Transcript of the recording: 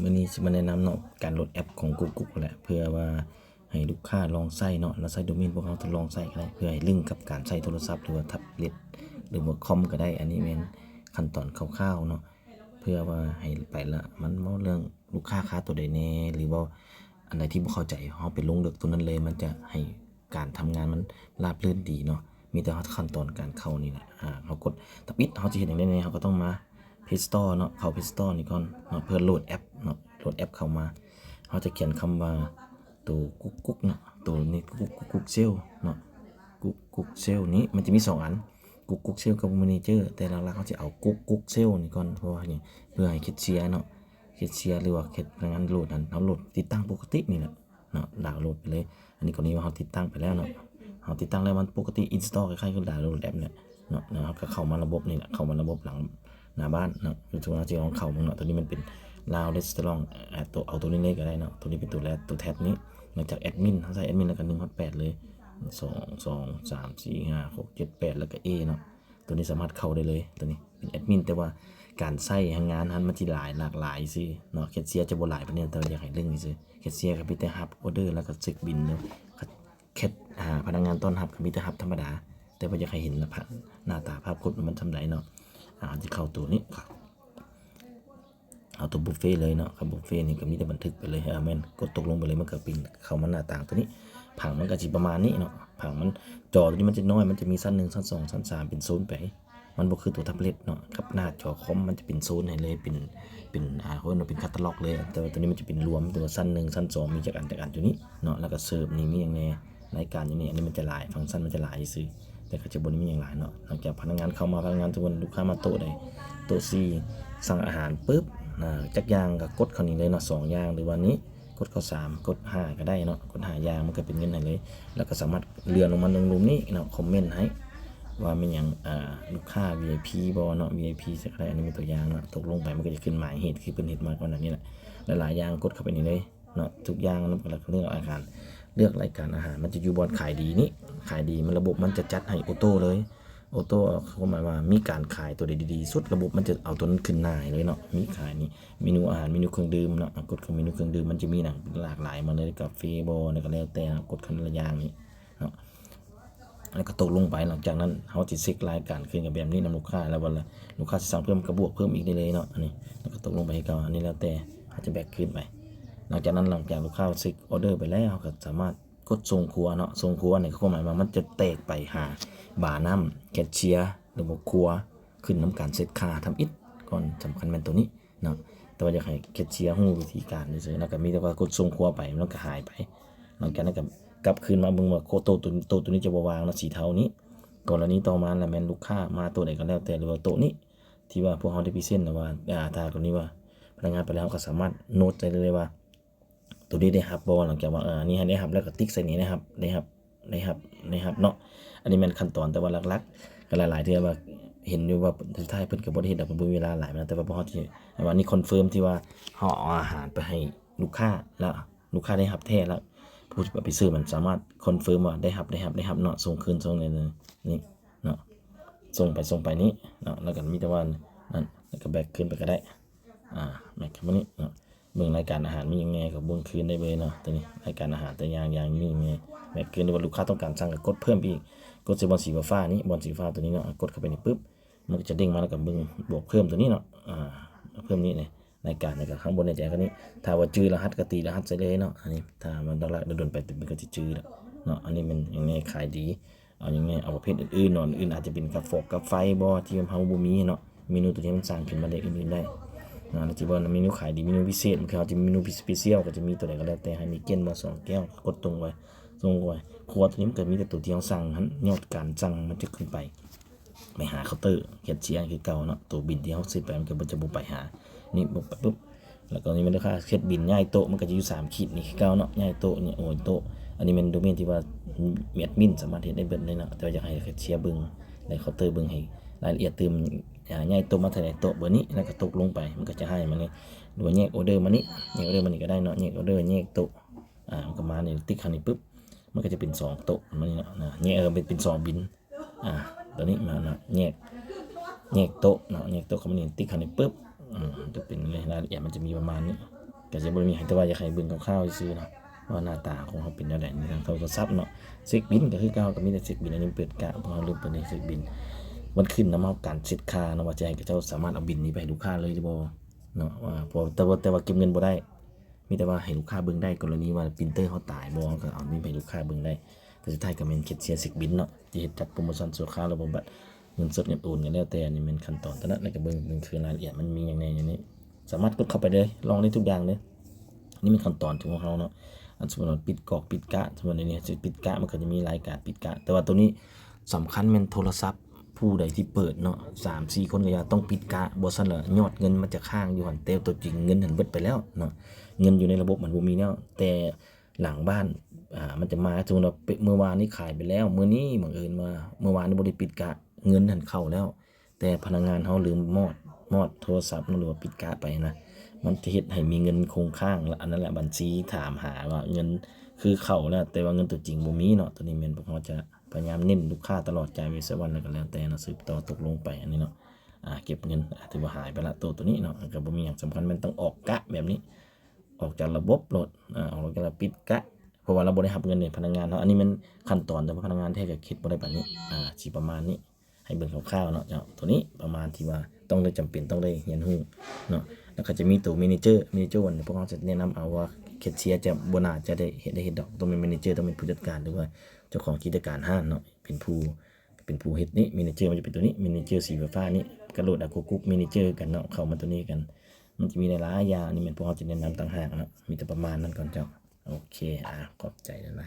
ມື້ນີ້ຊິມາແນະນຳເນາະ ການໂຫຼດແອັບຂອງກຸກກຸກແຫຼະ ເພື່ອວ່າໃຫ້ລູກຄ້າລອງໃຊ້ເນາະ ລະໃຊ້ໂດເມນພວກເຮົາທົດລອງໃຊ້ກໍໄດ້ ເພື່ອໃຫ້ລິງກັບການໃຊ້ໂທລະສັບ ຫຼືວ່າແທັບເລັດ ຫຼືວ່າຄອມກໍໄດ້. ອັນນີ້ແມ່ນຂັ້ນຕອນຄ່າວໆເນາະ ເພື່ອວ່າໃຫ້ໄປລະ ມັນເວົ້າເລື່ອງລູກຄ້າຂາຍຕົວໃດແດ່ ຫຼືວ່າອັນໃດທີ່ບໍ່ເຂົ້າໃຈ ເຮົາໄປລົງເລິກຕົວນັ້ນເລີຍ ມັນຈະໃຫ້ ການທຳງານມັນລາບລື່ນດີເນາະ ມີແຕ່ຂັ້ນຕອນການເຂົ້ານີ້ແຫຼະ. ອາ ເຮົາກົດທຳອິດ ເຮົາຊິເຮັດຫຍັງແດ່ ເຮົາກໍຕ້ອງມາ Play Store ເນາະ ເຂົ້າ Play Store ນີ້ກ່ອນເນາະ ເພື່ອໂຫຼດແອັບເນາະ ໂຫຼດແອັບເຂົ້າມາ ເຮົາຈະຂຽນຄຳວ່າໂຕກຸກກຸກເນາະ ໂຕນີ້ກຸກກຸກເຊວເນາະ ກຸກກຸກເຊວນີ້ ມັນຈະມີສອງອັນ ກຸກກຸກເຊວກັບແມເນເຈີ ແຕ່ຫຼັກໆ ເຮົາຈະເອົາກຸກກຸກເຊວນີ້ກ່ອນ ເພາະວ່າຫຍັງ ເພື່ອໃຫ້ແຄຊເຊຍເນາະ ແຄຊເຊຍ ຫຼືວ່າເຮັດພະນັກງານໂຫຼດນັ້ນ ເຮົາໂຫຼດຕິດຕັ້ງປົກກະຕິນີ້ແຫຼະ ເນາະ ດາວໂຫຼດໄປເລີຍ. ອັນນີ້ກໍນີ້ວ່າເຮົາຕິດຕັ້ງໄປແລ້ວເນາະ ເຮົາຕິດຕັ້ງແລ້ວ ມັນປົກກະຕິ install ຄ້າຍໆຄືດາວໂຫຼດແອັບແຫຼະເນາະ. ແລ້ວເຮົາກໍເຂົ້າມາລະບົບນີ້ແຫຼະ ເຂົ້າມາລະບົບຫຼັງໜ້າບ້ານເນາະ ຄືວ່າເຮົາຊິລອງເຂົ້າເບິ່ງເນາະ. ຕົວນີ້ມັນເປັນລາວເຣສຕອຣອງ ເອົາຕົວ ເອົາຕົວນີ້ເລີຍກໍໄດ້ເນາະ. ຕົວນີ້ເປັນຕົວແລກ ຕົວແທັບນີ້ ຫຼັງຈາກແອັດມິນ ເຮົາໃສ່ແອັດມິນແລ້ວກໍໜຶ່ງຮອດແປດເລີຍ ສອງ ສອງ ສາມ ສີ່ ຫ້າ ຫົກ ເຈັດ ແປດ ແລ້ວກໍເອເນາະ. ຕົວນີ້ສາມາດເຂົ້າໄດ້ເລີຍ ຕົວນີ້ເປັນແອັດມິນ ແຕ່ວ່າການໃຊ້ງານຫັ້ນມັນຊິຫຼາຍ ຫຼາກຫຼາຍຊື່ເນາະ ແຄຊເຊຍຈະບໍ່ຫຼາຍປານໃດ ແຕ່ວ່າຢາກໃຫ້ເລິ້ງຊື່. ແຄຊເຊຍກໍມີແຕ່ຮັບອໍເດີ ແລ້ວກໍເຊັກບິນເນາະ ແຄຊ ອາ ພະນັກງານຕ້ອນຮັບກໍມີແຕ່ຮັບທຳມະດາ ແຕ່ວ່າຢາກໃຫ້ເຫັນໜ້າ ໜ້າຕາພາບກົດວ່າມັນສ່ຳໃດເນາະ. ອາ ເຮົາຈະເຂົ້າຕົວນີ້ ເອົາຕົວບຸບເຟເລີຍເນາະ ຄັນບຸບເຟນີ້ກໍມີແຕ່ບັນທຶກໄປເລີຍ ອາ ແມ່ນ ກົດຕົກລົງໄປເລີຍ ມັນກໍປິ່ນເຂົ້າມາໜ້າຕ່າງຕົວນີ້. ຜັງມັນກໍຊິປະມານນີ້ເນາະ ຜັງມັນ ຈໍຕົວນີ້ມັນຈະນ້ອຍ ມັນຈະມີຊັ້ນໜຶ່ງ ຊັ້ນສອງ ຊັ້ນສາມ ເປັນໂຊນໄປ ມັນບໍ່ຄືຕົວແທັບເລັດເນາະ ກັບໜ້າຈໍຄອມມັນຈະເປັນໂຊນໃຫ້ເລີຍ ເປັນ ເປັນ ອາ ເຂົາເອີ້ນວ່າເປັນຄາຕາລັອກເລີຍ. ແຕ່ວ່າຕົວນີ້ມັນຈະເປັນລວມ ແຕ່ວ່າຊັ້ນໜຶ່ງ ຊັ້ນສອງ ມີຈັກອັນ ຈັກອັນຢູ່ນີ້ເນາະ ແລ້ວກໍເສີບນີ້ມີຫຍັງແດ່ ລາຍການຢູ່ນີ້ ອັນນີ້ມັນຈະຫຼາຍ ຟັງຊັນມັນຈະຫຼາຍຊື່ ແຕ່ກໍຈະບໍ່ໄດ້ມີຫຍັງຫຼາຍເນາະ. ຫຼັງຈາກພະນັກງານເຂົ້າມາ ພະນັກງານທຸກຄົນ ລູກຄ້າມາໂຕະໃດ ໂຕະສີ່ ສັ່ງອາຫານປຶບ ອາ ຈັກຢ່າງກໍກົດເຂົ້ານີ້ເລີຍເນາະ ສອງຢ່າງ ຫຼືວ່ານີ້ ກົດເຂົ້າສາມ ກົດຫ້າກໍໄດ້ເນາະ ກົດຫ້າຢ່າງ ມັນກໍເປັນເງິນໃຫ້ເລີຍ. ແລ້ວກໍສາມາດເລື່ອນລົງມາເບິ່ງລຸ່ມນີ້ເນາະ ຄອມເມັນໃຫ້ວ່າແມ່ນຫຍັງ ອາ ລູກຄ້າ ວີໄອພີ ບໍ່ເນາະ ວີໄອພີ ກໍໄດ້. ອັນນີ້ເປັນຕົວຢ່າງເນາະ ຕົກລົງໄປມັນກໍຈະຂຶ້ນໝາຍເຫດ ຄືເພິ່ນເຮັດມາກ່ອນໜ້ານີ້ແຫຼະ ຫຼາຍໆຢ່າງ ກົດເຂົ້າໄປນີ້ເລີຍ ເນາະ ທຸກຢ່າງນຳກັນ ແລ້ວກໍເລືອກອາຫານ ເລືອກລາຍການອາຫານ ມັນຈະຢູ່ບ່ອນຂາຍດີນີ້ ຂາຍດີ ມັນ ລະບົບມັນຈະຈັດໃຫ້ໂອໂຕ້ເລີຍ ໂອໂຕ້ ຄວາມໝາຍວ່າມີການຂາຍຕົວໃດດີໆສຸດ ລະບົບມັນຈະເອົາຕົວນັ້ນຂຶ້ນໜ້າໃຫ້ເລີຍເນາະ. ມີຂາຍນີ້ ເມນູອາຫານ ເມນູເຄື່ອງດື່ມເນາະ ກົດເຂົ້າເມນູເຄື່ອງດື່ມ ມັນຈະມີຫຍັງຫຼາກຫຼາຍມາເລີຍ ກາເຟບໍ່ ແລ້ວກໍແລ້ວແຕ່ ກົດເຂົ້າແຕ່ລະຢ່າງນີ້ເນາະ. ແລ້ວກໍຕົກລົງໄປ ຫຼັງຈາກນັ້ນເຮົາຊິເຊັກລາຍການຄືນກັບແບບນີ້ນຳລູກຄ້າ ແລ້ວບັດລະລູກຄ້າຊິສັ່ງເພີ່ມ ກໍບວກເພີ່ມອີກໄດ້ເລີຍເນາະ. ອັນນີ້ ແລ້ວກໍຕົກລົງໄປຄືເກົ່າ ອັນນີ້ແລ້ວແຕ່ເຮົາຈະແບັກຄືນໄປ. ຫຼັງຈາກນັ້ນ ຫຼັງຈາກລູກຄ້າເຊັກອໍເດີໄປແລ້ວ ເຮົາກໍສາມາດກົດສົ່ງຄົວເນາະ ສົ່ງຄົວນີ້ກໍຄວາມໝາຍວ່າມັນຈະແຕກໄປຫາບານ້ຳ ແຄຊເຊຍ ຫຼືວ່າຄົວ ຂຶ້ນນຳການເຊັດຄ່າທຳອິດກ່ອນ ສຳຄັນແມ່ນໂຕນີ້ ເນາະ ແຕ່ວ່າຢາກໃຫ້ແຄຊເຊຍຮູ້ວິທີການຊື່ໆ ແລ້ວກໍມີແຕ່ວ່າກົດສົ່ງຄົວໄປ ມັນກໍຫາຍໄປ. ຫຼັງຈາກນັ້ນກໍກັບຄືນມາເບິ່ງວ່າໂຕ ໂຕ ໂຕ ໂຕນີ້ຈະບໍ່ວ່າງເນາະ ສີເທົານີ້. ກໍລະນີຕໍ່ມາລະແມ່ນລູກຄ້າມາໂຕໃດກໍແລ້ວແຕ່ ຫຼືວ່າໂຕນີ້ທີ່ວ່າພວກເຮົາໄດ້ພຣີເຊັນນະວ່າ ອາ ຖ້າກໍລະນີວ່າພະນັກງານໄປແລ້ວ ເຮົາກໍສາມາດໂນດໃສ່ໄດ້ເລີຍວ່າ ໂຕນີ້ໄດ້ຮັບບໍ່ ຫຼັງຈາກວ່າ ເອີ ອັນນີ້ໃຫ້ໄດ້ຮັບ ແລ້ວກໍຕິກໃສ່ນີ້ ໄດ້ຮັບ ໄດ້ຮັບ ໄດ້ຮັບ ໄດ້ຮັບເນາະ. ອັນນີ້ແມ່ນຂັ້ນຕອນ ແຕ່ວ່າຫຼັກໆ ກໍຫຼາຍໆເທື່ອວ່າເຫັນຢູ່ວ່າສຸດທ້າຍເພິ່ນກໍບໍ່ໄດ້ເຮັດດອກ ເພິ່ນບໍ່ມີເວລາຫຼາຍປານນັ້ນ ແຕ່ວ່າພວກເຮົາທີ່ ອັນນີ້ຄອນເຟີມທີ່ວ່າເຮົາເອົາອາຫານໄປໃຫ້ລູກຄ້າ ແລ້ວລູກຄ້າໄດ້ຮັບແທ້ ແລ້ວຜູ້ທີ່ເອົາໄປເສີບມັນສາມາດຄອນເຟີມວ່າໄດ້ຮັບ ໄດ້ຮັບ ໄດ້ຮັບເນາະ ສົ່ງຄືນ ສົ່ງນີ້ ນີ້ເນາະ ສົ່ງໄປ ສົ່ງໄປນີ້ເນາະ ແລ້ວກໍມີແຕ່ວ່ານັ້ນ ແລ້ວກໍແບັກຄືນໄປກໍໄດ້. ອາ ແມັກເຂົ້າມານີ້ເນາະ ເບິ່ງລາຍການອາຫານມີຫຍັງແດ່ ກໍເບິ່ງຄືນໄດ້ເລີຍເນາະ. ຕົວນີ້ລາຍການອາຫານແຕ່ລະຢ່າງ ຢ່າງມີຫຍັງແດ່ ແມັກຄືນ ຫຼືວ່າລູກຄ້າຕ້ອງການສັ່ງກໍກົດເພີ່ມໄປອີກ ກົດໃສ່ບ່ອນສີຟ້າໆນີ້ ບ່ອນສີຟ້າຕົວນີ້ເນາະ ກົດເຂົ້າໄປນີ້ປຶບ ມັນກໍຈະເດ້ງມາ ແລ້ວກໍເບິ່ງບວກເພີ່ມຕົວນີ້ເນາະ ອາ ເພີ່ມນີ້ ລາຍການນີ້ກໍຂ້າງບົນແນ່ໃຈ ອັນນີ້ຖ້າວ່າຈື່ລະຫັດກໍຕີລະຫັດໃສ່ເລີຍເນາະ. ອັນນີ້ຖ້າມັນຫຼັກໆ ດົນໆໄປມັນກໍຈະຈື່ແລ້ວເນາະ. ອັນນີ້ແມ່ນຫຍັງແດ່ ຂາຍດີ ເອົາຫຍັງແນ່ ເອົາປະເພດອື່ນໆເນາະ ອື່ນອາດຈະເປັນກາຟອກກາໄຟບໍ່ ທີ່ເຮົາບໍ່ມີເນາະ ເມນູຕົວນີ້ມັນສ້າງຂຶ້ນມາໄດ້ອື່ນໆໄດ້ນະ. ແລ້ວທີ່ວ່າເມນູຂາຍດີ ເມນູພິເສດ ມັນຄືເຮົາຈະມີເມນູສະເປຊຽວ ກໍຈະມີຕົວໃດກໍແລ້ວແຕ່ ໃຫ້ເນກເກັນບໍ່ ສອງແກ້ວ ກົດຕົງໄປ ສົ່ງໄປ. ຄົວຕົວນີ້ມັນກໍມີແຕ່ຕົວທີ່ເຮົາສັ່ງຫັ້ນ ຍອດການສັ່ງມັນຈະຂຶ້ນໄປ ໄປຫາເຄົາເຕີແຄຊເຊຍຄືເກົ່າເນາະ ໂຕບິນທີ່ເຮົາເຊັດໄປມັນກໍຈະບໍ່ໄປຫາ ນີ້ບວກໄປປຶບ ແລ້ວກໍນີ້ແມ່ນລູກຄ້າເຮັດບິນຍ້າຍໂຕະ ມັນກໍຈະຢູ່ສາມຂີດນີ້ຄືເກົ່າເນາະ ຍ້າຍໂຕະນີ້ ໂອນໂຕະ. ອັນນີ້ແມ່ນໂດເມນທີ່ວ່າແອັດມິນສາມາດເຮັດໄດ້ເບິດເລີຍເນາະ ແຕ່ວ່າຢາກໃຫ້ແຄຊເຊຍເບິ່ງ ແລະ ເຄົາເຕີເບິ່ງໃຫ້ລາຍລະອຽດຕື່ມ ອາ ຍ້າຍໂຕະມາເທົ່າໃດ ໂຕະເບີນີ້ ແລ້ວກໍຕົກລົງໄປ ມັນກໍຈະໃຫ້ມາເລີຍ ຫຼືວ່າແຍກອໍເດີມານີ້ ແຍກອໍເດີມານີ້ກໍໄດ້ເນາະ ແຍກອໍເດີ ແຍກໂຕະ ອາ ມັນກໍມານີ້ ຕິກເຂົ້ານີ້ປຶບ ມັນກໍຈະເປັນສອງໂຕະມານີ້ເນາະ ແຍກເປັນ ເປັນສອງບິນ ອາ ຕົວນີ້ມາເນາະ ແຍກ ແຍກໂຕະເນາະ ແຍກໂຕະເຂົ້າມານີ້ ຕິກເຂົ້ານີ້ປຶບ ອືມ ຈະເປັນລາຍລະອຽດ ມັນຈະມີປະມານນີ້ ກໍຈະບໍ່ມີຫຍັງ ແຕ່ວ່າຢາກໃຫ້ເບິ່ງຄ່າວໆຊື່ໆເນາະ ວ່າໜ້າຕາຂອງເຮົາເປັນແນວໃດໃນທາງໂທລະສັບເນາະ. ເຊັກບິນກໍຄືເກົ່າ ກໍມີແຕ່ເຊັກບິນ ອັນນີ້ເປີດກະ ເພາະເຮົາລືມເປີດເຊັກບິນ. ມັນຂຶ້ນນຳເຮົາການເຊັດຄ່າເນາະ ວ່າຈະໃຫ້ເຂົາເຈົ້າສາມາດເອົາບິນນີ້ໄປໃຫ້ລູກຄ້າເລີຍຫຼືບໍ່ເນາະ ວ່າ ເພາະ ແຕ່ວ່າ ແຕ່ວ່າເກັບເງິນບໍ່ໄດ້ ມີແຕ່ວ່າໃຫ້ລູກຄ້າເບິ່ງໄດ້ ກໍລະນີວ່າປຣິນເຕີເຮົາຕາຍບໍ່ ເຮົາກໍເອົານີ້ໄປໃຫ້ລູກຄ້າເບິ່ງໄດ້ ແຕ່ສຸດທ້າຍກໍແມ່ນແຄຊເຊຍເຊັກບິນເນາະ ຈະເຮັດຈັດໂປຣໂມຊັນຊົ່ວຄາວ ຫຼືບໍ່ບັດເງິນສົດເງິນໂອນ ກໍແລ້ວແຕ່. ອັນນີ້ແມ່ນຂັ້ນຕອນຕົວນັ້ນ ແລ້ວກໍເບິ່ງ ເບິ່ງຄືລາຍລະອຽດມັນມີຫຍັງແດ່ຢູ່ນີ້ ສາມາດກົດເຂົ້າໄປເລີຍ ລອງໄດ້ທຸກຢ່າງເລີຍ. ນີ້ແມ່ນຂັ້ນຕອນຂອງເຮົາເນາະ ອັນສົມມຸດວ່າປິດກອກ ປິດກະ ສົມມຸດໃນນີ້ຊິປິດກະ ມັນກໍຈະມີລາຍການປິດກະ ແຕ່ວ່າໂຕນີ້ສຳຄັນແມ່ນໂທລະສັບຜູ້ໃດທີ່ເປີດເນາະ ສາມສີ່ຄົນກໍຢ່າ ຕ້ອງປິດກະ ບໍ່ຊັ້ນລະຍອດເງິນມັນຈະຄ້າງຢູ່ຫັ້ນ ແຕ່ຕົວຈິງເງິນຫັ້ນເບິດໄປແລ້ວເນາະ ເງິນຢູ່ໃນລະບົບມັນບໍ່ມີແລ້ວ. ແຕ່ຫຼັງບ້ານ ອ່າ ມັນຈະມາ ສົມມຸດວ່າເປັນ ມື້ວານນີ້ຂາຍໄປແລ້ວ ມື້ນີ້ບັງເອີນວ່າ ມື້ວານນີ້ບໍ່ໄດ້ປິດກະ ເງິນຫັ້ນເຂົ້າແລ້ວ ແຕ່ພະນັກງານເຮົາລືມມອດ ມອດໂທລະສັບເນາະ ຫຼືວ່າປິດກະໄປນະ ມັນຈະເຮັດໃຫ້ມີເງິນຄົງຄ້າງ ແລະ ອັນນັ້ນແຫຼະບັນຊີຖາມຫາວ່າເງິນຄືເຂົ້າແລ້ວ ແຕ່ວ່າເງິນຕົວຈິງບໍ່ມີເນາະ. ໂຕນີ້ແມ່ນພວກເຮົາຈະພະຍາຍາມເນັ້ນລູກຄ້າຕະຫຼອດ ຈ່າຍໄວ້ສັກວັນແລ້ວກໍແລ້ວແຕ່ເນາະ ສືບຕໍ່ຕົກລົງໄປອັນນີ້ເນາະ. ອ່າ ເກັບເງິນ ອ່າ ຖືວ່າຫາຍໄປລະ ໂຕ ໂຕນີ້ເນາະ ກໍບໍ່ມີຫຍັງສຳຄັນ ແມ່ນຕ້ອງອອກກະແບບນີ້ ອອກຈາກລະບົບໂລດ ອາ ອອກແລ້ວກໍລະປິດກະ ເພາະວ່າລາວບໍ່ໄດ້ຮັບເງິນໃນພະນັກງານເຮົາ. ອັນນີ້ແມ່ນຂັ້ນຕອນ ແຕ່ວ່າພະນັກງານແທ້ກໍເຮັດບໍ່ໄດ້ປານນີ້ ອາ ຊິປະມານນີ້ ໃຫ້ເບິ່ງຄ່າວໆເນາະເຈົ້າ. ໂຕນີ້ປະມານທີ່ວ່າຕ້ອງໄດ້ ຈຳເປັນຕ້ອງໄດ້ຮຽນຮູ້ເນາະ. ແລ້ວກໍຈະມີໂຕແມເນເຈີ ແມເນເຈີອັນນີ້ ພວກເຮົາຈະແນະນຳເອົາວ່າແຄຊເຊຍຈະບໍ່ໜ້າຈະໄດ້ເຮັດ ໄດ້ເຮັດດອກ ຕ້ອງແມ່ນແມເນເຈີ ຕ້ອງແມ່ນຜູ້ຈັດການ ຫຼືວ່າເຈົ້າຂອງກິດຈະການຮ້ານເນາະ ເປັນຜູ້ ເປັນຜູ້ເຮັດນີ້. ແມເນເຈີມັນຈະເປັນໂຕນີ້ ແມເນເຈີສີຟ້າໆນີ້ ກະໂດດເອົາ Google Manager ກັນເນາະ ເຂົ້າມາໂຕນີ້ກັນ ມັນຈະມີຫຼາຍໆຢ່າງ. ອັນນີ້ແມ່ນພວກເຮົາຈະແນະນຳຕ່າງຫາກເນາະ ມີແຕ່ປະມານນັ້ນກ່ອນເຈົ້າ. ໂອເຄ ອາ ຂອບໃຈຫຼາຍໆ.